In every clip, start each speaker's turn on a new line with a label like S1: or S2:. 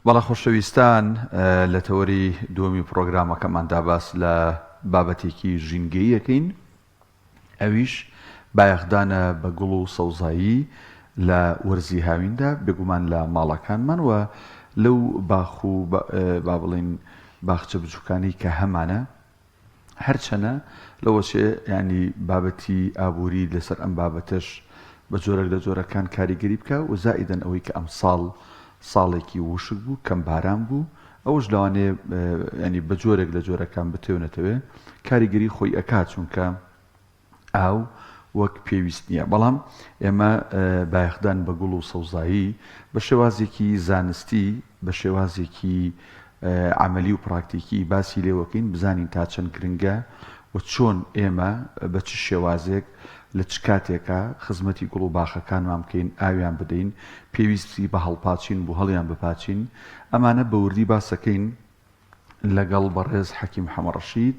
S1: بەڵێ خۆشەویستان لە تەوەری دووەمی پڕۆگرامەکەماندا باس لە بابەتێکی ژینگەیی ئەکەین ئەویش بایەخدانە بە گوڵ و سەوزایی لە وەرزی هاویندا بێگومان لە ماڵەکانمان و لەو باخ و با بڵین باخچە بچووکانی کە هەمانە هەرچەنە لەوەچێ یانی بابەتی ئابووری لەسەر ئەم بابەتەش بە جۆرێک لە جۆرەکان کاریگەری بکا و زائیدەن ئەوەی کە ئەمساڵ ساڵێکی وشک بوو کەم باران بوو ئەوەش لەوانەیە ینی بە جۆرێک لە جۆرەکان بتەوێ نەتەوێ کاریگەری خۆی ئەکات چونکە ئاو وەک پێویست نییە، بەڵام ئێمە بایەخدان بە گوڵ و سەوزایی بە شێوازێکی زانستی، بە شێوازێکی عەمەلی و پراکتیکی باسی لێوەکەین بزانین تا چەند گرنگە و چۆن ئێمە بە چ شێوازێک لە چ کاتێکا خزمەتی گوڵ و باخەکانمان بکەین، ئاویان بدەین، پێویستی بە هەڵپاچین بوو هەڵیان بپاچین، ئەمانە بە وردی باسەکەین. لەگەڵ بەڕێز حەکیم حەمەڕەشید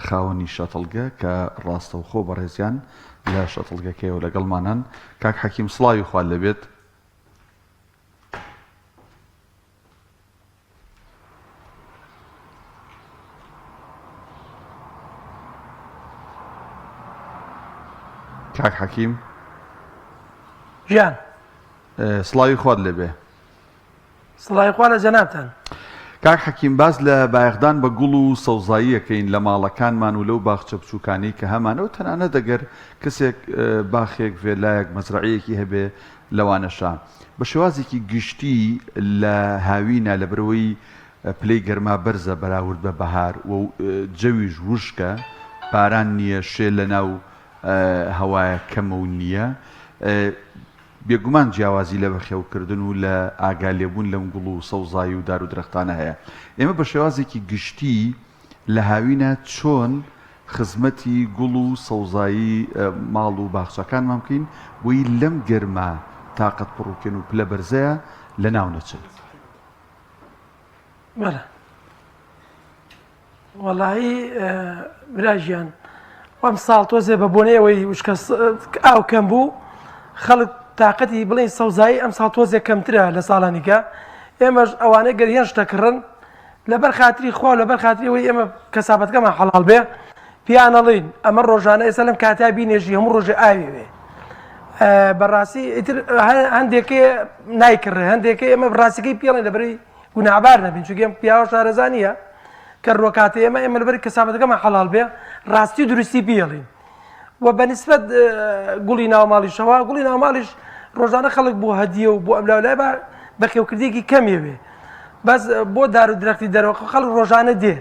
S1: خاوەنی شەتڵگە کە ڕاستەوخۆ بەڕێزیان لە شەتڵگەکەیەوە لەگەڵمانان. کاک حەکیم سڵاوی خوات لێبێت. کاک حەکیم
S2: گیان
S1: سڵاوی خوات لێبێ.
S2: سڵاوی خوا لە جەنابتان.
S1: کاک حەکیم باس لە بایەخدان بە گوڵ و سەوزایی ئەکەین لە ماڵەکانمان و لەو باخچە بچوکانەی کە هەمانە و تەنانەت ئەگەر کەسێک باخێک ڤێلایەک مەزرەعەیەکی هەبێ لەوانەشە بە شێوازێکی گشتی لە هاوینە لەبەرئەوەی پلەی گەرما بەرزە بەراورد بە بەهار و جەویش وشکە باران نییە شێ لەناو هەوایە کەمە و نییە بێگومان جیاوازی لە بەخێوکردن و لە ئاگالێبوون لەم گوڵ و سەوزایی و دار و درەختانە هەیە. ئێمە بە شێوازێکی گشتی لە هاوینە چۆن خزمەتی گوڵ و سەوزایی ماڵ و باخچەکانمان بکەین بۆی لەم گەرما تاقەت پڕوکێن و پلە بەرزەیە لەناو نەچن؟
S2: بەڵێ. وەڵایی برا گیان ئەم ساڵ تۆزێ بە بۆنەی ئەوەی وشکە ئاو کەم بوو خەڵک تااقەتی بڵین سەوزایی ئەم ساڵ تۆزێک کەمترە لە ساڵانیکە ئێمەش ئەوانەی گەر هێن شتەکڕن لەبەر خاتری خوا لەبەر خاتری ئەوەی ئێمە کەسابەتەکەمان حەڵال بێ پیانەڵین ئەمە ڕۆژانە ئێستا لەم کاتیا بینێژی هەموو ڕۆژێ ئاوی وێ بەڕاستی ئیتر هەندێکێ نایکڕێ هەندێکێ ئێمە ڕاستەکەی پێڵێن لەبەری گوناهبار نەبین چونکە ئێمە پیاوە شارەزا نییە کە ڕۆکاتە ئێمە ئێمە لەبەر کەسابەتەکەمان حەڵال بێ ڕاستی و دروستی پێڵین و بە نسبەت گوڵی ناوماڵیشەوە گوڵی ناوماڵیش ڕۆژانە خەڵک بۆ هەدیە و بۆ ئەملاو لای بە بەخێوکردێکی کەمێوێ بەس بۆ دار و درەختی دەرەوە خەڵک ڕۆژانە دێ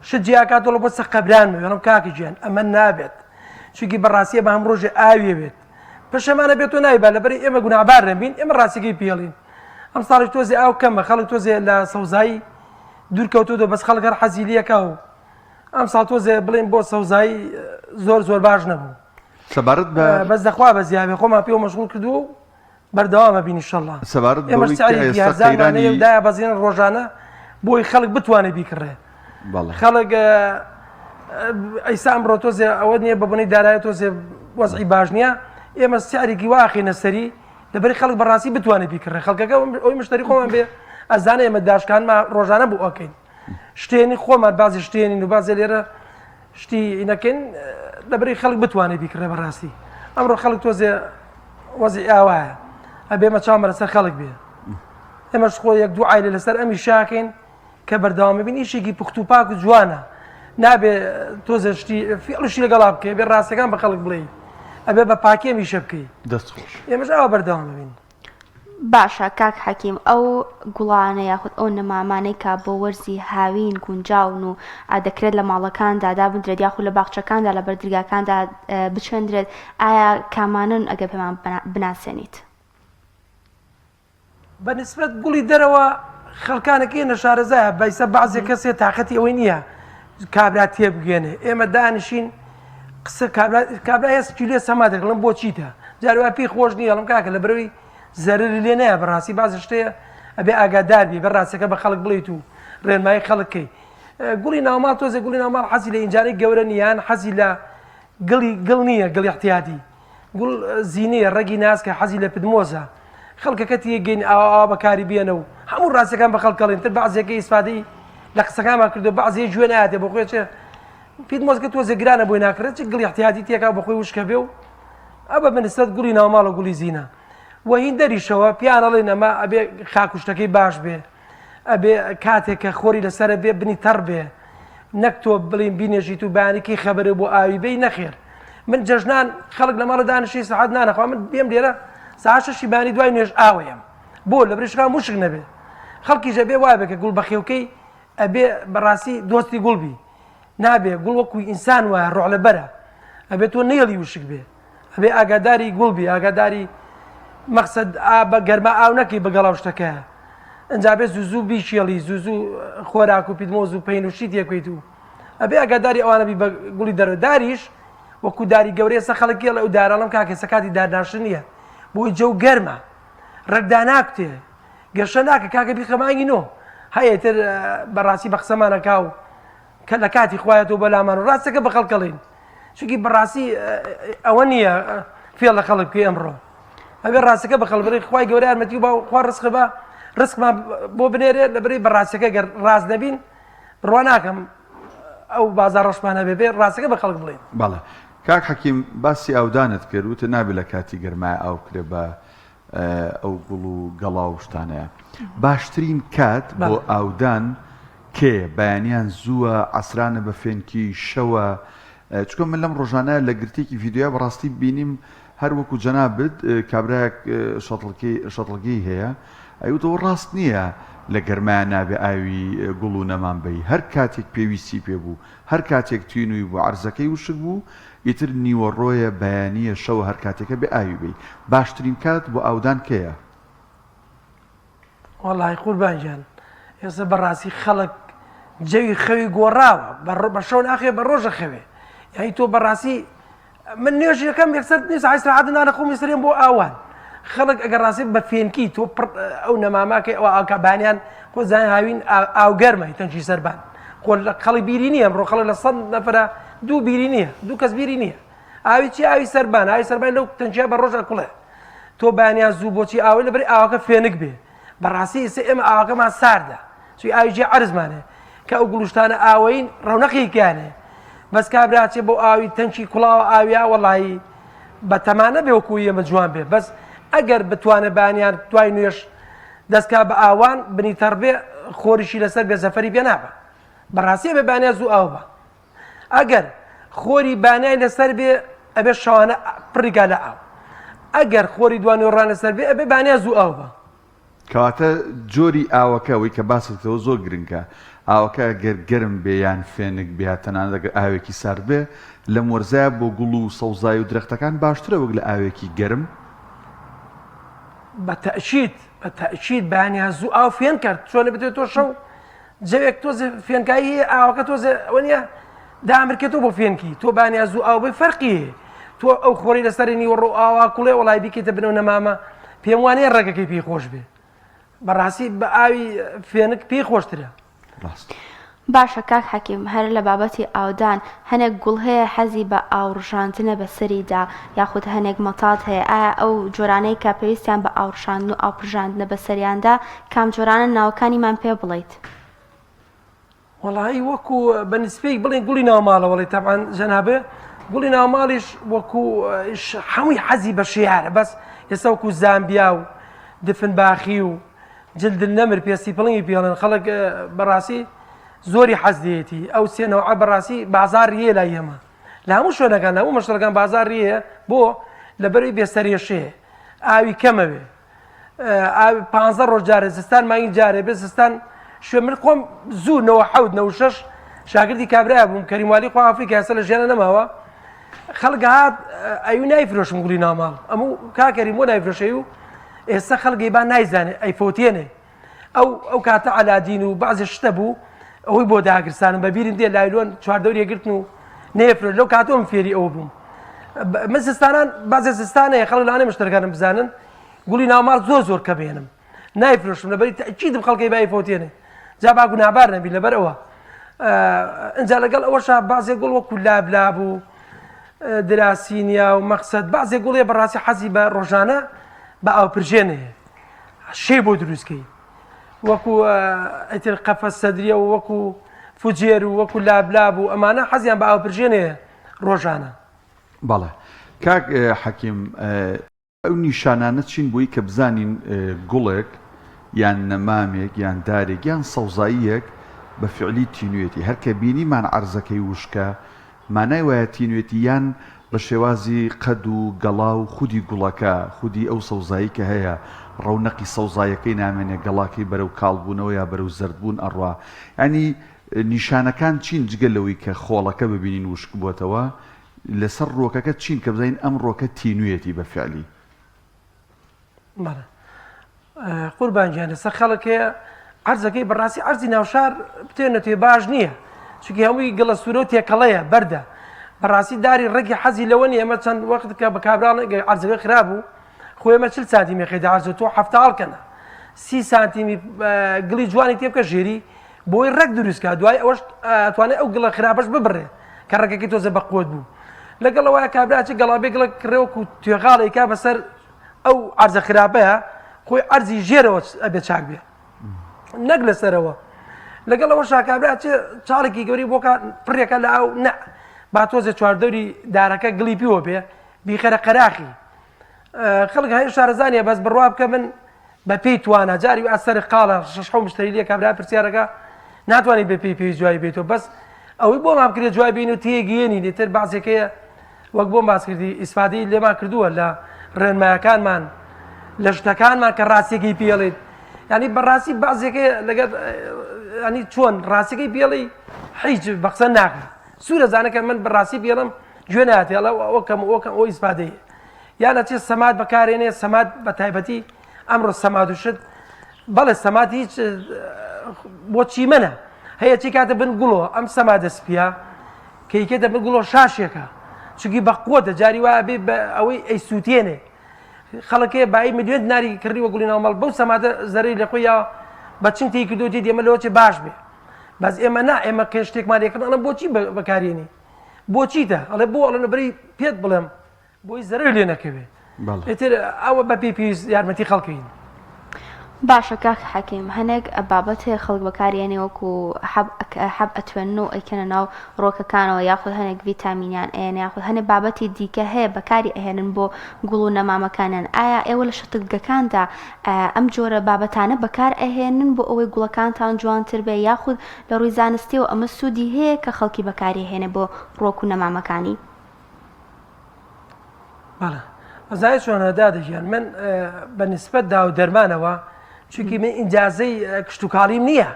S2: شت جیاکاتەوە بۆ سەر قەبران وێڵم کاکە گیان ئەمە نابێت چونکی بەڕاستیە بە هەم ڕۆژێ ئاویەوێت پەشەمانە بێت تۆ نایبا لەبەری ئێمە گوناهبار نەبین ئێمە ڕاستیەکەی پێڵین ئەم ساڵیش تۆزێ ئاو کەمە خەڵک تۆزێ لە سەوزایی دوور کەوتووە بەس خەڵک هەر حەزی لەکە و ئەم ساڵ تۆزێ بڵێن بۆ سەوزایی زۆر زۆر باش نەبوو
S1: سەبارەت بە
S2: بەس دەخوا بە زیاوێ خۆمان پێوە مەشغول کردووە و بەردەوامە بین ئینشەڵڵا
S1: سەبارەت
S2: ئێمەش
S1: بەوەی کە
S2: سعری
S1: ئێستا
S2: گیازانمان هەیە و
S1: قەیرانی
S2: دایە بەزێن ڕۆژانە بۆی خەڵک بتوانێت بیکڕێ
S1: بەڵێ
S2: خەڵک ئەیسا ئەمڕۆ تۆزێ ئەوە نییە بە بۆنەی دارایی تۆزێ وەزعی باش نییە ئێمە سعرێکی وا ئەخەینە سەری لەبەری خەڵک بەڕاستی بتوانێت بیکڕێ خەڵکەکە ئەوی مشتری خۆمان بێ ئەزانێ ئێمە داشکانمان ڕۆژانە بۆ ئەکەین شتێنی خۆمان بازی شتێنین و بازێ لێرە شتی نەکەین لەبەری خەڵک بتوانێت بیکڕێ بەڕاستی ئەمڕۆ خەڵک تۆزێ وەزی ئاوایە ئەبێمە چاومە لەسەر خەڵک بێ ئێمەش خۆ یەک دوو عیلە لەسەر ئەمی شاکەین کە بەردەوام بین ئیشێکی پوخت و پاک و جوانە نابێ تۆزە شتی فیڵشی لەگەڵا بکەی بێ ڕاستەکان بە خەڵک بڵێ ئەبێ بە پاکی ئەمیشە بکەی
S1: دەست خۆش
S2: ئێمەش ئاوا بەردەوام بین.
S3: باشە کاک حەکیم ئەو گوڵانە یاخود ئەو نەمامانەی کە بۆ وەرزی هاوین گونجاون و دەکرێت لە ماڵەکاندا دابندرێت یاخود لە باخچەکاندا لە بەردرگاکاندا بچێندرێت ئایا کامانەن ئەگەر پێمان بناسێنیت؟
S2: بە نیسبەت گوڵی دەرەوە خەڵکانێک نەشارەزایە بەیسە بەعزێ کەسێ تاقەتی ئەوەی نییە کابرا تێبگەێنێ ئێمە دانیشین قسە کابرا کابرا هێستی لێ سەما دەکەڵم بۆ چیتە جاروا پێی خۆش نییە ئەڵم کاکە لە بەرەوەی زەرری لێ نایە بەڕاستی باز شتەیە ئەبێ ئاگادار بی بە ڕاستەکە بە خەڵک بڵیت و ڕێنمایی خەڵکەکەی گوڵی ناوماڵ تۆزێ گوڵی ناوماڵ حەزی لە ئینجانەی گەورە نییان حەزی لە گڵی گڵ نییە گڵی احتیادی گوڵ زینەیە ڕەگی ناسکە حەزی لە پدمۆزە. خەڵکەکە تێگەین ئاوا ئاوا بەکاری بێنە و هەموو ڕاستەکان بە خەڵک ئەڵێن تر بەعزێکە ئیسفادەی لە قسەکانمان کردو بەعزێ گوێ نایەتێ بۆ خۆی چێ پیت مۆزکە تۆزێ گرانە بۆی ناکڕێت چ گڵی احتیاجی تێکا بە خۆی وشکە بێ و ئەبە بەنسبەت گوڵی ناوماڵ و گوڵی زینە و هین دەریشەوە پیان ئەڵێن ئەمە ئەبێ خاکوشتەکەی باش بێ ئەبێ کاتێک کە خۆری لەسەرە بێ بنی تەڕ بێ نەک تۆ بڵین بینێژیت و بەیانی کەی خەبەرە بۆ ئاوی بێی نەخێر من جەژنان خەڵک لە ماڵە دانیشی سەعات نانەخوا من بێم لێرە ساعت شەشی بانی دوای نوێژ ئاوەیەم بۆ لە بریشکان وشک نەبێ خەڵکیش ئەبێ وابێ کە گوڵ بەخێوکەی ئەبێ بەڕاستی دۆستی گوڵ بی نابێ گوڵ وەکو ئینسان وایە ڕۆح لەبەرە ئەبێ تۆ نەیەڵی وشک بێ ئەبێ ئاگاداری گوڵ بی ئاگاداری مەقسەد ئا بە گەرما ئاو نەکەی بە گەڵاو شتەکەیە ئەنجا بێ زوو زوو بیکێڵی زوو زوو خۆراک و پیتمۆز و پەین و شتی تێکەیت و ئەبێ ئاگاداری ئەوانە بی بە گوڵی دەرەوە داریش وەکو داری گەورەی ئێستا خەڵک گێڵە ئەو دارەڵم کاکە ئێستا کاتی دارناشتن نییە بۆی جەو گەرمە ڕێک داناکوتێ گەشە ناکە کاکە بیخە مانگی نۆ هەیە تر بەڕاستی بە قسەمانەکا و کە لە کاتی خوایە تۆ بەلامان و ڕاستەکە بە خەڵکەڵین چونکی بەڕاستی ئەوە نییە فێڵ لە خەڵک بکەی ئەمڕۆ ئەبێ ڕاستەکە بە خەڵک بڵێ خوای گەورە یارمەتی و با خوا ڕزق بە ڕزقمان بۆ بنێرێ لە بەری بەڕاستەکە گەر ڕاست نەبین بڕوا ناکەم ئەو بازار ڕەشمان هەبێ بێ ڕاستەکە بە خەڵک بڵێن.
S1: بەڵێ کاک حەکیم باسی ئاودانت کرد وتت نابێ لە کاتی گەرمایە ئاو بکرێ بە ئەو گوڵ و گەڵا و شتانەیە باشترین کات بۆ ئاودان کەیە بەیانیان زووە عەسرانە بە فێنکی شەوە چونکە من لەم ڕۆژانە لە گرتێکی ڤیدیۆیا بەڕاستی بینیم هەر وەکو جەنابت کابرایەک شەتڵکی شەتڵگەی هەیە ئەیوتەوە ڕاست نییە لە گەرمایە نابێ ئاوی گوڵ و نەمام بەی هەر کاتێک پێویستی پێ بوو هەر کاتێک تینووی بوو عەرزەکەی وشک بوو ئیتر نیوەڕۆیە بەیانییە شەوە هەر کاتێکە بێ ئاوی بەی باشترین کات بۆ ئاودان کەیە؟
S2: وەڵی قوربان گیان ئێستا بەڕاستی خەڵک جەوی خەوی گۆڕاوە بە شەو ناخێ بە ڕۆژە خەوێ یعنی تۆ بەڕاستی من نوێژ یەکەم یەکسەر نیو ساعت ئیسراحەت نانە خۆم یەسەرێم بۆ ئاوان خەڵک ئەگەر ڕاستی بە فێنکی تۆ پڕ ئەو نەماماکەی ئەوە ئاکا بانیان خۆ زان هاوین ئاو گەرمە تەنکی سەربان خۆ خەڵک بیری نییە ئەمڕۆ خەڵک لە سەد نەفرە دوو بیری نییە دوو کەس بیری نییە ئاوی چی ئاوی سەربان ئاوی سەربان لەو تەنکیا بە ڕۆژ ئەکوڵێ تۆ بانیان زوو بۆچی ئاوی لەبەری ئاوەکە فێنک بێ بەڕاستی ئێستا ئێمە ئاوەکەمان ساردە چوی ئاوی جێ عەرزمان هەیە کە ئەو گوڵوشتانە ئاوەین ڕەونەقێکیان هەیە بەس کابرا چێ بۆ ئاوی تەنکی کوڵاوە ئاویا وەڵایی بە تەمانە بێ وەکو ئێمە جوان بێ بەس ئەگەر بتوانێ بانیان دوای نوێش دەستکا بە ئاوان بنی تەڕ بێ خۆریشی لەسەر بێ زەفەری پێ نابە بەڕاستی بێ بانیا زوو ئاو بە ئەگەر خۆری بانای لەسەر بێ ئەبێ شەوانە پڕیکا لە ئاو ئەگەر خۆری دوانۆڕان لەسەر بێ ئەبێ بانیا زوو ئاو بە
S1: کەواتە جۆری ئاوەکە ئەوەی کە باست کردەوە زۆر گرنگە، ئاوەکە گەر گەرم بێ یان فێنک بێ یا تەنانەت ئەگەر ئاوێکی سارد بێ لەم وەرزەیا بۆ گوڵ و سەوزایی و درەختەکان باشترە وەک لە ئاوێکی گەرم.
S2: بە تەئکید بە تەئکید بەیانیان زوو ئاو فێنکە چۆنە بتەوێ تۆ شەو جەوێک تۆزێ فێنکایی هەیە ئاوەکە تۆزێ ئەوە نییە دامرکێتەوە بۆ فێنکی تۆ بانیا زوو ئاو بەی فەرقی هەیە تۆ ئەو خۆری لەسەری نیوەڕۆ ئاوا کوڵێ وەڵای بیکەیتە بنەوە نەمامە پێم وانەیە ڕێگەکەی پێی خۆش بێ بەڕاستی بە ئاوی فێنک پێی خۆشترە.
S1: ڕاست.
S3: باشە کاک حەکیم هەر لە بابەتی ئاودان هەنێک گوڵ هەیە حەزی بە ئاو ڕژاندنە بەسەریدا یاخود هەنێک مەتات هەیە ئایا ئەو جۆرانەی کە پێویستیان بە ئاو ڕژاندن و ئاو پرژاندنە بەسەریاندا کام جۆرانەن ناوەکانیمان پێ بڵێیت؟
S2: وەڵایی وەکو بە نسبەی بڵێن گوڵی ناو ماڵە وەڵی تەبعەن جەنابێ گوڵی ناو ماڵیش وەکو هەمووی حەزی بە شیارە بەس ئێستا وەکو زامبیا و دفن باخی و جلد نەمر پێستی پڵنگی پێڵێن خەڵک بەڕاستی زۆری حەز لێیەتی ئەو سێ نەوعە بەڕاستی بازاڕیە لای ئێمە لە هەموو شوێنەکان لە هەموو مەشتەڵەکان بازاڕیە بۆ لەبەروی بێسەرێشەیە ئاوی کەمەوێ پ ڕۆژ جارێ زستان مانگی جارێ بێ زستان شوێ من خۆم زوو نەوە حەوت نەوە شەش شاگردی کابرا بووم کەریموالی خوا ئافریکا ئێستا لە ژیانە نەماوە خەڵک هات ئەیو نایفرۆشم گوڵی ناوماڵ ئەموو کاکەری بۆ نایفرۆشەی و ئێستا خەڵکی با نایزانێ ئەیفەوتێنێ ئەو ئەو کاتە عەلادین و بەعزێ شتە بوو ئەوەی بۆ داگرسانم بە بیرم دێ لایلۆن چواردەوری گرتن و نەیەفرۆش لەو کاتەوەم فێری ئەوە بووم من زستانان بەعزێ زستانەیە خەڵک لەوانەیە مشتەرەکانم بزانن گوڵی ناوماڵ زۆر زۆر کە بێنم نایفرۆشم لەبەری تەئکیدم خەڵکی بای فەوتێنێ جا با گوناهبار نەبی لەبەر ئەوە ئینجا لەگەڵ ئەوەشا بەعزێ گوڵ وەکو لابلاب و دراسینیا و مەقسەد بەعزێ گوڵێ بەڕاستی حەزی بە ڕۆژانە بە ئاوپرژێنێ. شێ بۆ دروستکەی وەکو ئیتر قەفەس سەدریە و وەکو فجێر و وەکو لابلاب و ئەمانە حەزیان بە ئاوپرژێنێ ڕۆژانە.
S1: بەڵێ کاک حەکیم ئەو نیشانانە چین بۆی کە بزانین گوڵێک یان نەمامێک یان دارێک یان سەوزاییەک بە فعلی تینوێتی هەر کە بینیمان عەرزەکەی وشکە مانای وایە تینوێتی یان بە شێوازی قەد و گەڵا و خودی گوڵەکە خودی ئەو سەوزایی کە هەیە ڕەونەقی سەوزایەکەی نامێنێ گەڵاکەی بەرەو کاڵ بوونەوە یا بەرەو زەرد بوون ئەڕوا یانی نیشانەکان چین جگە لەوەی کە خۆڵەکە ببینین وشک بۆتەوە لەسەر ڕووەکەکە چین کە بزانین ئەم ڕووەکە تینوویەتی بە فعلی؟
S2: بەڵێ قوربان گیان لەسەر خەڵک هەیە عەرزەکەی بەڕاستی عەرزی ناوشار بتێنەتێ باش نییە چونکی هەمووی گڵە سوورە و تێکەڵەیە بەردە بەڕاستی داری ڕێکی حەزی لەوە نیە ئێمە چەند وەخت کە بە کابراڵ عەرزەکە خراپ بوو خۆ ئێمە 40 سانتیمی خەیتە عەرزە تۆ حەفتا هەڵکەنە سی سانتیمی گڵی جوانی تێ بکە ژێری بۆی ڕێک دروست کا دوای ئەوەش ئەتوانێت ئەو گڵە خراپەش ببڕێ کە ڕەگەکەی تۆزە بەقوت بوو لەگەڵ ئەوە کابرا چ گەڵابێ گڵە کڕێوەک و توێغاڵێکا بەسەر ئەو عەرزە خراپەیە خۆی عەرزی ژێرەوە ئەبێ چاک بێ نەک لەسەرەوە لەگەڵ ئەوە شاکابرا چ چاڵێکی گەوری بۆکە پڕێکە لە ئاو نە با تۆزێ چواردەوری دارەکە گڵی پیوە بێ بیخەرە قەراخی خەڵک هەیە شارەزانە بەس بڕوا بکە من بە پێی توانا جاری وا سەر قاڵە شەش حەو مشتری لێ کابرا پرسیارەکە ناتوانانی بە پێی پێویست جوابی بێتەوە بەس ئەوەی بۆمان بکرێت جوابی بین و تێگەیەنین ئیتر بەعزێکەیە وەک بۆم باس کردی ئیسفادەی لێمان کردووە لە ڕێنمایەکانمان لە شتەکانمان کە ڕاستیەکەی پێڵێت ینی بەڕاستی بەعزێکەیە لەگەر ینی چۆن ڕاستەکەی پێڵی هیچ بە قسە ناکە سوورە زانەکە من بەڕاستی پێڵم گوێ ناتێڵە ئەوکەم ئەوکەم ئەو ئیسفادەیە یان ئەچێ سەماد بەکارێنێ سەماد بە تایبەتی ئەمڕۆ سەماد و شت بەڵێ سەماد هیچ بۆ چیمەنە هەیە چی کاتە بن گوڵۆ ئەم سەمادە سپیە کەیکێتە بن گوڵۆ شاشێکە چونکی بە قوتە جاری وایە بێ بە ئەوەی ئەیسووتێنێ خەڵکێ بایی ملیۆن دیناری کڕیوە گوڵی ناوماڵ بەو سەمادە زەرەری لە خۆی یاوە بە چنگ تێی کردووە ئێمە لەوە چێ باش بێ بەس ئێمە نا ئێمە کە شتێکمان لێکردن ئەڵێم بۆچی بەکارێنی بۆچیتە ئەڵێ بۆ ئەڵێن بەری پێت بڵێم بۆی زەرەر لێ نەکەوێ ئیتر ئەوە بە پێی پێویست یارمەتی خەڵکین.
S3: باشە کاک حەکیم هەنێک بابەت هەیە خەڵک بەکاریێنێ وەکو حەب حەب ئەتوێنن و ئەیکەنە ناو ڕۆکەکانەوە یاخود هەنێک ڤیتامینیان ئەیەن یاخود هەنێک بابەتی دیکە هەیە بەکاری ئەهێنن بۆ گوڵ و نەمامەکانیان ئایا ئێوە لە شەتڵگەکاندا ئەم جۆرە بابەتانە بەکار ئەهێنن بۆ ئەوەی گوڵەکانتان جوانتر بێ یاخود لە ڕووی زانستیەوە ئەمە سوودی هەیە کە خەڵکی بەکاری هێنێ بۆ ڕۆک و نەمامەکانی؟
S2: بەڵێ ئەزای چۆنە دادە گیان من بە نسبەت داو دەرمانەوە چونکی من ئینجازەی کشتتوکاڵیم نییە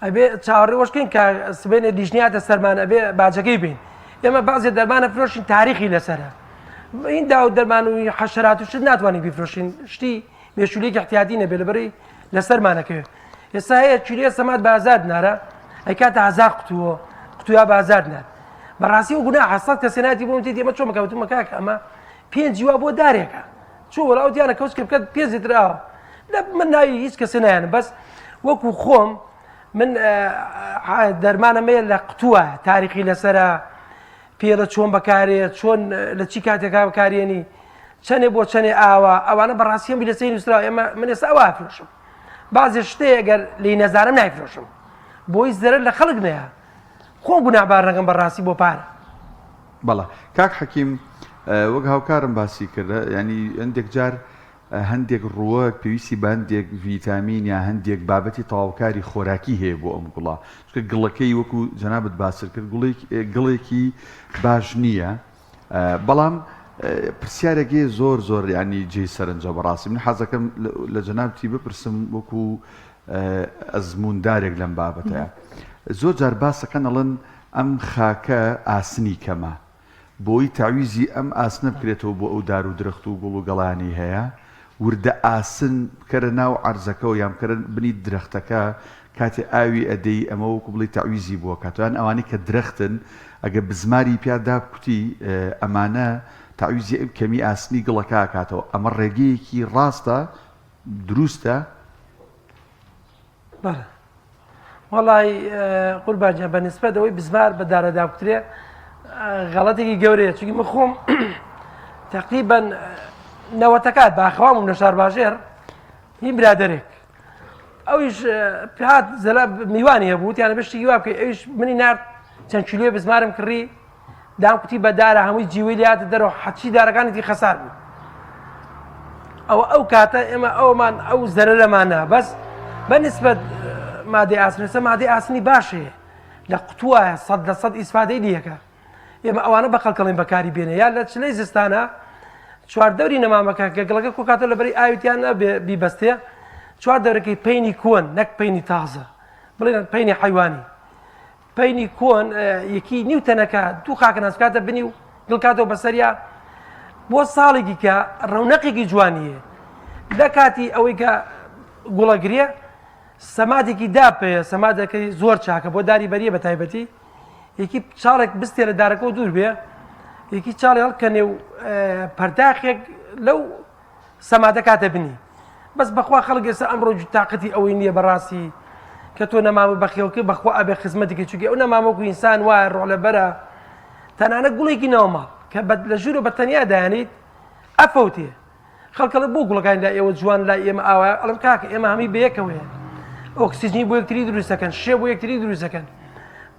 S2: ئەبێ چاوەڕێ وەشکەین کە سبێنێ لیژنیاتە سەرمان ئەبێ باجەکەی بین ئێمە بەعزێ دەرمانە فرۆشین تاریخی لەسەرە این داو دەرمان و حەشرات و شت ناتوانین بیفرۆشین شتی مێشولێکی احتیاطی نەبێ لەبەری لەسەرمانەکەوێت ئێستا هەیە کیلۆ سەماد بازار نارە ئەیکاتە هزار قوتووە قوتویا بازار نار بەڕاستی و گوناحە سەد کەسێ ناتی بۆم تێتی ئەمە چۆن بکە وتومە کاکە ئەمە پێنجی وا بۆ دارێکە چۆ وەڵا ئەو دیانە کەوچ کە بکات پێ زیتراوە لە من ناوی هیچ کەسێ نایەنم بەس وەکو خۆم من دەرمانەمەیە لە قوتووە تاریخی لەسرە پێڵە چۆن بەکارێ چۆن لە چی کاتێکا بەکارێنی چەنێ بۆ چەنێ ئاوا ئەوانە بەڕاستی هەمووی لەسەری نووسراوە ئێمە من ئێستا ئەوە ئەفرۆشم بازێ شتێ ئەگەر لێی نەزانم نایفرۆشم بۆی زەرەر لە خەڵک نەیە خۆم گوناهبار نەکەم بەڕاستی بۆ پارە.
S1: بەڵێ کاک حەکیم وەک هاوکارم باسی کرد یانی هەندێک جار هەندێک ڕووەک پێویستی بە هەندێک ڤیتامین یا هەندێک بابەتی تەواوکاری خۆراکی هەیە بۆ ئەم گوڵە چونکە گڵەکەی وەکو جەنابت باست کرد گوڵێک گڵێکی باش نییە بەڵام پرسیارێک هەیە زۆر زۆر ینی جێی سەرنجە بەڕاستی من حەزەکەم لە جەنابتی بپرسم وەکو ئەزموندارێک لەم بابەتەیە زۆر جار باسەکەن ئەڵێن ئەم خاکە ئاسنی کەمە بۆی تەعویزی ئەم ئاسنە بکرێتەوە بۆ ئەو دار و درەخت و گوڵ و گەڵانی هەیە وردە ئاسن بکەرە ناو عەرزەکەوە یان بکەرە بنی درەختەکە کاتێ ئاوی ئەدەی ئەمە وەکو بڵێی تەعویزی بۆ ئەکاتەوە یان ئەوانەی کە درەختن ئەگەر بزماری پیا دابکوتی ئەمانە تەعویزی ئەم کەمی ئاسنی گڵەکە ئەکاتەوە ئەمە ڕێگەیەکی ڕاستە دروستە؟
S2: بەڵێ وەڵی قوربان گیان بە نسبەت ئەوەی بزمار بە دارە دابکرێ غەڵەتێکی گەورەیە چونکی من خۆم تقریبا نەوەتەکات باخەوام و لە شارباژێر. هی برادەرێک ئەویش هات زەلا میوانی هەبوو وتیانە بە شتێکی وا بکەی ئەویش منی نارد چەند کیلۆی بزمارم کڕی دام کوتی بە دارە هەمووی جیوەی لاتە دەرەوە حەچی دارەکانی دی خەسار بوو ئەوە ئەو کاتە ئێمە ئەومان ئەو زەرەرەمانە بەس بە نسبەت مادەی ئاسنەسە مادەی ئاسنی باشەیە لە قوتووە 100% ئیسفادەی لیەکە ئێمە ئەوانە بە خەڵکەڵین بەکاری بێنێ یا لە چلەی زستانە چواردەوری نەمامەکە کە گڵەکە کۆکاتەوە لەبەری ئاویتیان نەبێ بیبەستێ چوار دەورەکەی پەینی کۆن نەک پەینی تازە بڵێن پەینی حیوانی پەینی کۆن یەکی نیو تەنەکە دوو خاکە ناسکاتە بنی و گڵکاتەوە بەسەریا بۆ ساڵێکی کە ڕەونەقێکی جوانیە لە کاتی ئەوەی کە گوڵەگرێ سەمادێکی داپەیە سەمادەکەی زۆر چاکە بۆ داری بەریە بە تایبەتی یەکی چاڵێک بستێ لە دارەکەەوە دوور بێ یەکی چاڵی هەڵکەنێ و پەرداخێک لەو سەمادە کاتە بنی بەس بەخوا خەڵک ئێستا ئەمڕۆ تااقەتی ئەوەی نییە بەڕاستی کە تۆ نەمامە بەخێوکە بەخوا ئەبێ خزمەتێکی چووکی ئەو نەمامەکو ئینسان وایە ڕۆڵ لەبەرە تەنانە گوڵێکی ناوماڵ کە لە ژوورە بە تەنیا دایانیت ئەفەوتێ خەڵک ئەڵێ بۆ گوڵەکانی لای ئێوە جوان لای ئێمە ئاوایە ئەڵێم کاکە ئێمە هەمووی بەیەکەوەیە ئۆکسجینی بۆ یەکتری دروست دەکەن شێ بۆ یەکتری دروست دەکەن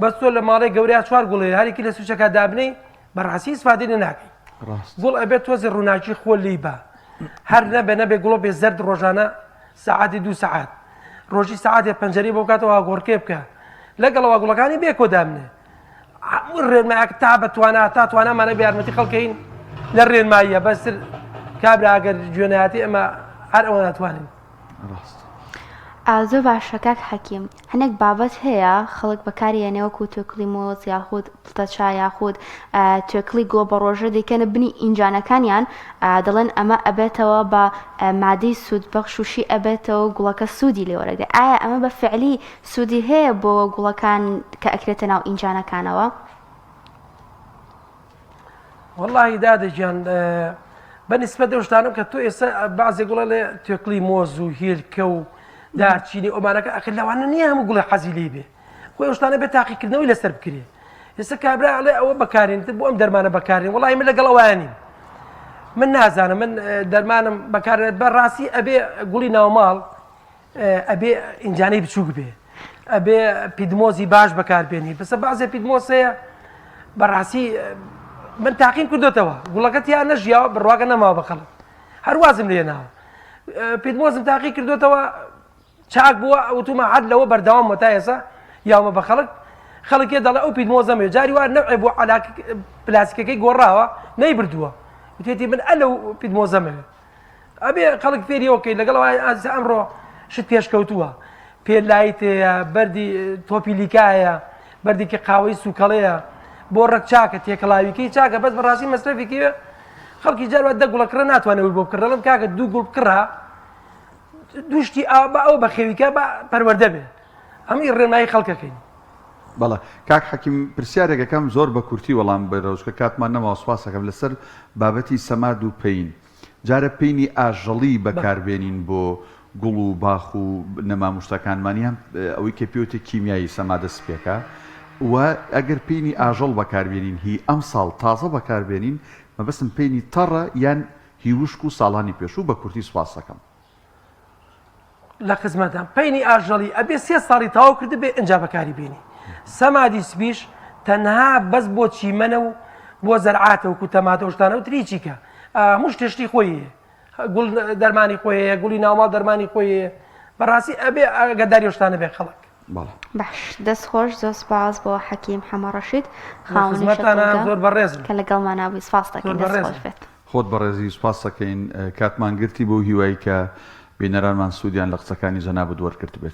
S2: بەس تۆ لە ماڵێ گەورەیا چوار گوڵێ هەرێکی لە سوچەکە دابنەی بەڕاستی ئیسفادەی لێ ناکەی
S1: ڕاست
S2: گوڵ ئەبێت تۆزی ڕووناکی خۆ لی بە هەر نەبێ نەبێ گوڵە بێ زەرد ڕۆژانە سەعاتی دوو سەعات ڕۆژی سەعاتێ پەنجەرەی بۆ بکاتەوە گۆڕکێ بکە لەگەڵەوە گوڵەکانی بێ کۆ دابنێ هەموو ڕێنمایەک تا بە توانا تا توانامانە بە یارمەتی خەڵکەین لە ڕێنماییە بەستر کابرا ئەگەر گوێنایەتی ئەمە هەر ئەوە ناتوانین.
S1: ڕاست.
S3: زۆر باشە کاک حەکیم هەنێک بابەت هەیە خەڵک بەکاری یەنێ وەکو توێکڵی مۆز یاخود پڵتە چا یاخود توێکڵی گوڵە بە ڕۆژە دەیکەنە بنی ئینجانەکانیان دەڵێن ئەمە ئەبێتەوە بە مادەی سوود بەخش و شی ئەبێتەوە گوڵەکە سوودی لێوەرەگرێ ئایا ئەمە بە فعلی سوودی هەیە بۆ گوڵەکان کە ئەکرێتە ناو ئینجانەکانەوە؟
S2: وەڵاهی دادە گیان بە نیسبەت ئەو شتانە کە تۆ ئێستا بەعزێ گوڵە لێ توێکڵی مۆز و هێلکە و دارچینی ئەمانەکە ئەخر لەوانە نییە هەموو گوڵێ حەزی لێ بێ خۆی ئەو شتانە بێ تاقیکردنەوەی لەسەر بکرێ ئێستا کابرا ئەڵێ ئەوە بەکارێن تر بۆ ئەم دەرمانە بەکارێن وەڵی من لەگەڵ ئەوان نیم من نازانم من دەرمانم بەکارێت بە ڕاستی ئەبێ گوڵی ناوماڵ ئەبێ ئینجانەی بچووک بێ ئەبێ پیدمۆزی باش بەکاربێنی بەسە بازێ پیدمۆز هەیە بەڕاستی من تاقیم کردوتەوە گوڵەکە تیا نەژیاوە بڕواگە نەماوە بە خەڵک هەروازم لێ ناوە پیدمۆزم تاقی کردوتەوە چاک بووە وتومە هەر لەوە بەردەوام تا ئێسا یاومە بە خەڵک خەڵکێ دەڵێ ئەو پیدمۆزەمێ جاری وار نەوعێ بۆ علاک پلاسیکەکەی گۆڕاوە نەیبردووە وتێتی من ئەلەو پیدمۆزەمەوێ ئەبێ خەڵک فێری ئەوە کەی لەگەڵ ئەوە ئازیزە ئەمڕۆ شت پێشکەوتووە پێ لایت هەیە بەردی تۆپی لیکایە بەردێکی قاوەی سوکەڵەیە بۆ ڕەگ چاکە تێکەڵاویکەی چاکە بەس بەڕاستی مەسرەفی کێ خەڵکی جار وا دە گوڵە کڕە ناتوانێت بۆ بکڕە دەڵێم کاکە دوو گوڵ بکڕە دوو شتی ئاوا بە ئەو بەخێویکە بە پەروەردە بێ هەمووی ڕێنمایی خەڵکەکەین.
S1: بەڵێ کاک حەکیم پرسیارێک ئەکەم زۆر بە کورتی وەڵام بەرەوە چونکە کاتمان نەماوە سوپاس ئەکەم لەسەر بابەتی سەماد و پەین جارە پەینی ئاژەڵی بەکار بێنین بۆ گوڵ و باخ و نەمام و شتەکانمان یان ئەوەی کە پێوتێ کیمیایی سەمادە سپیەکە و ئەگەر پەینی ئاژەڵ بەکار بێنین هی ئەمساڵ تازە بەکار بێنین مەبەستم پەینی تەڕە یان هی وشک و ساڵانی پێشوو بە کورتی سوپاس ئەکەم.
S2: لە خزمەتان پەینی ئاژەڵی ئەبێ سێ ساڵی تەواو کردبێ ئینجا بەکاری بێنی سەمادی سپیش تەنها بەس بۆ چیمەنە و بۆ زەرعاتە وکو تەماتە و شتانە و تریچیکە هەموو شتێ شتی خۆی هەیە گوڵ دەرمانی خۆی هەیە گوڵی ناوماڵ دەرمانی خۆی هەیە بەڕاستی ئەبێ ئاگاداری ئەو شتانە بێ خەڵک
S1: بەڵێ.
S3: باش دەست خۆش زۆر سپاس بۆ حەکیم حەمە ڕەشید
S2: لە
S3: خاوەنی
S2: خزمەتتانە
S3: شەتڵگە
S2: زۆر بەڕێزن
S3: کە لەگەڵمانا بووی سپاس
S2: زۆر
S3: دەکەین دەست خۆش
S2: بەڕێزن.
S3: بێت.
S1: خۆت بەڕێزی سوپاستەکەین کاتمان گرتی بەو هیوای کە بینەرانمان سوودیان لە قسەکانی جەنابت وەرگرتبێت.